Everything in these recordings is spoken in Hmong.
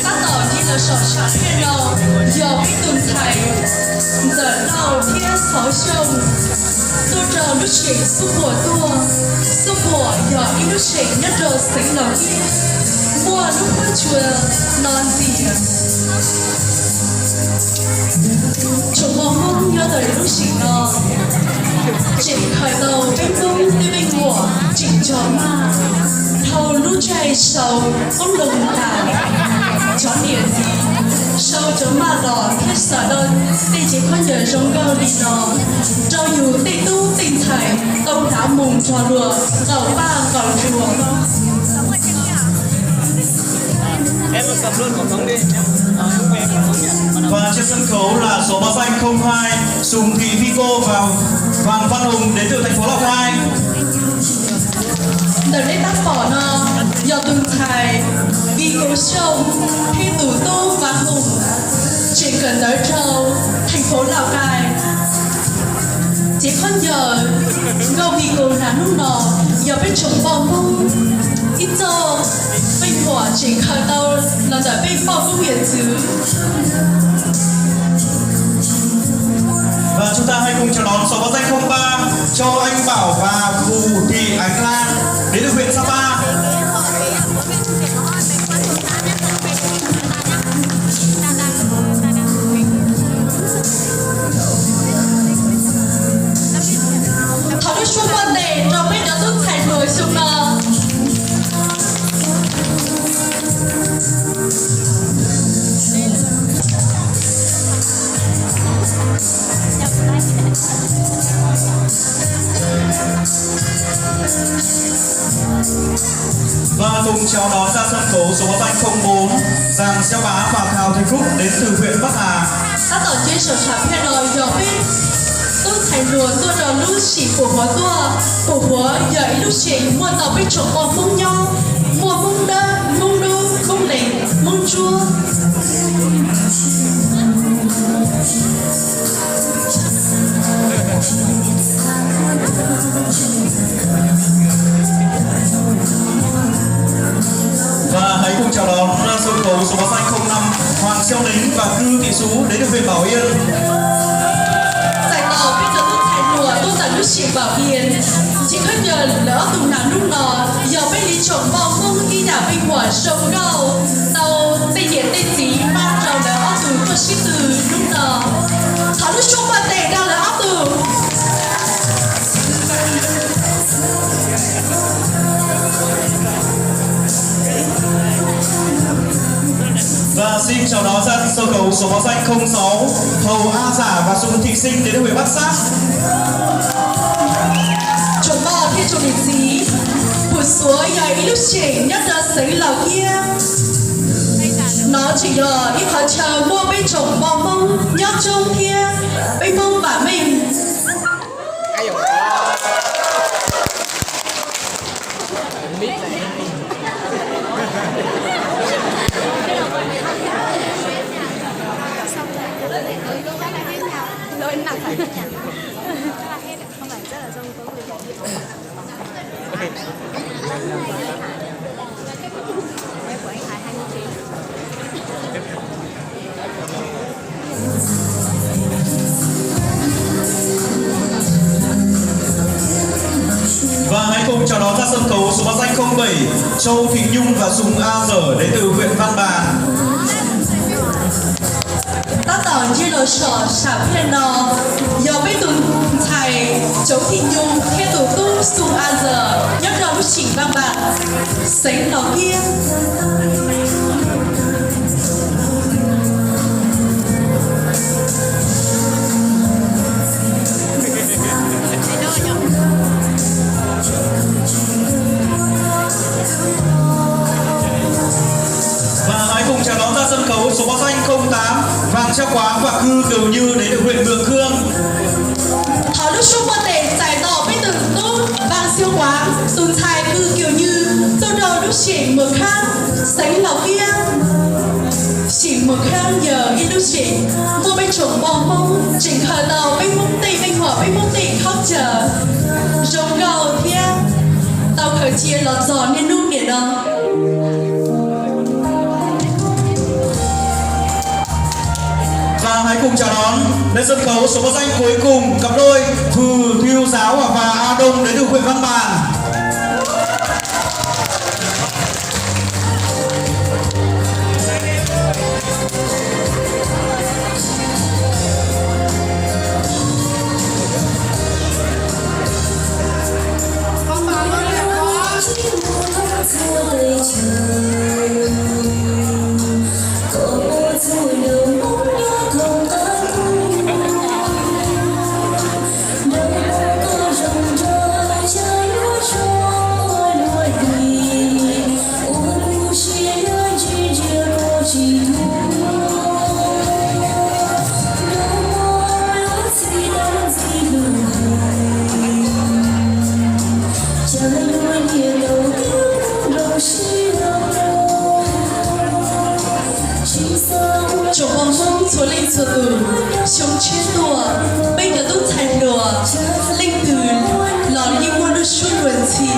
Tab tom nce los saum sam phiaj no yog peb tus ntxhais Ntxawm Lauj thiab Xauv Xyooj tuaj rau lub tsev xub puas tuaj. Xub puas yog ib lub tsev nyob rau xeev Laus Kiab, muaj lub huab cua no ntxias. Tsoom mos Hmoob nyob rau lub tsev no tseem khaws tau peb Hmoob tej me nyuam tseem nco maj dhau lub caij sau qoob loo tas. Cov niam txiv sau cov maj los thiaj xav tau tej cev khaub ncaws zoo nkauj li no rau yus tej tub tej ntxhais tau hnav mus nrog luag qaum paj qaum nruas. Và trên sân khấu là số báo danh không hai, Sùng Thị Vy Cô và Hoàng Văn Hùng đến từ thành phố Lào Cai. Ntawm nej tab tom no yog tus ntxhais Vy Cô Xyooj thiab tus tub Vas Hum, tseem kawm ntawv rau theej phuv Lauj Kais. Cev khaub ncaws nkauj Vy Cô hnav hnub no yog peb tsoom poj Hmoob ib txoj pej huam tseem khaws tau los ntawm peb poj Hmoob yawm txwv. Và chúng ta hãy cùng chào đón số báo danh không ba, Châu Anh Bảo và Bùi Thị Ánh Lan đến từ huyện Sapa. Thov lub suab npuaj tes rau peb cov tub ntxhais hluas xyoo no. Và cùng chào đón ra sân khấu số báo danh không bốn, Giàng Xeo Bá và Thào Thanh Phúc đến từ huyện Bắc Hà. Tab tom nce saum sam phiaj no yog peb tub ntxhais hluas tuaj rau lub sim pum huav tuaj. Pum huav yog ib lub tsev muaj tau peb tsoom poj Hmoob nyob, muaj Hmoob Dawb, Hmoob Dub, Hmoob Lees, Hmoob Ntsuab. Và hãy cùng chào đón ra sân khấu số báo danh không năm, Hoàng Siêu Nính và Cư Thị Sú đến từ huyện Bảo Yên. Txais tos peb cov tub ntxhais hluas tuaj ntawm lub sim Bảo Yên. Cev khaub ncaws lawv ob tug hnav hnub no yog peb li tsoom poj Hmoob ib yam peb huam zoo nkauj tau tej niam tej txiv pab rau lawv ob tug tuaj sib tw hnub no. Thov lub suab npuaj tes rau lawv ob tug. Và xin chào đón ra sân khấu số báo danh không sáu, Hầu A Giả và Sùng Thị Sinh đến từ huyện Bát Sát. Tsoom poj thiab tsoom niam txiv, Pum Xuav yog ib lub tsev nyob rau xeev Laus Kiab. No tseem yog ib qhov chaw muaj peb tsoom poj Hmoob nyob coob thiab peb Hmoob vam meej. Và hãy cùng chào đón ra sân khấu số báo danh không bảy, Châu Thị Nhung và Sùng A Dở đến từ huyện Văn Bàn. Tab tom nce los saum sam phiaj no yog peb tus ntxhais Coob Thij Nyuj thiab tus tub Xu A Zas nyob rau lub sim Npaj Npas, xeev Laus Kiab. Và hãy cùng chào đón ra sân khấu số báo danh không tám, Vàng Xeo Quáng và Cư Kiều Như đến từ huyện Mường Khương. Thov lub suab npuaj tes txais tos peb tus tub Vàng Xeo Quáng, tus ntxhais Cư Kiều Như, tuaj rau lub sim Mường Khương, xeev Laus Kiab. Sim Mường Khương yog ib lub sim muaj peb tsoom poj Hmoob tseem khaws tau peb Hmoob tej me nyuam, peb Hmoob tej khaub ncaws zoo nkauj thiab tau khaws cia los txog niaj hnub niam no. Hãy cùng chào đón lên sân khấu số báo danh cuối cùng, cặp đôi Thử Thiêu Giáo và A Đông đến từ huyện Văn Bàn. Tsoom phooj ywg txhua leej txhua tus, xyoo tshiab tuaj, peb cov tub ntxhais hluas leej twg los yeej muaj lub suab luag ntxhi,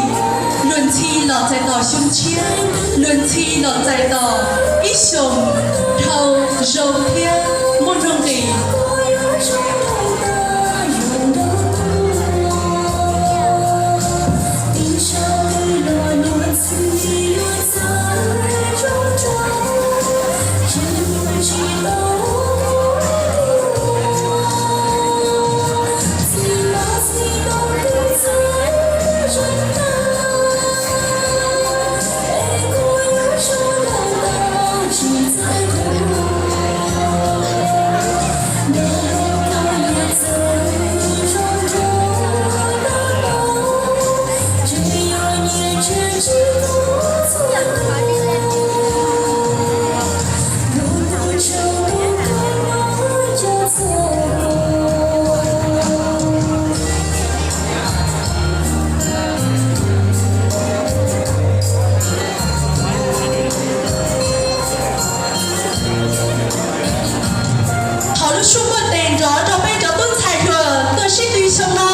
luag ntxhi los txais tos xyoo tshiab, luag ntxhi los txais tos ib xyoos dhau zoo thiab muaj nuj nqis. Thov lub suab npuaj tes nrov rau peb cov tub ntxhais hluas tuaj sib tw xyoo no.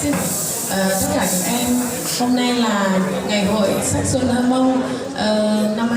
Xin, ờ, tất cả các em Hôm nay là ngày hội sắc xuân Hơ Mông, ờ, năm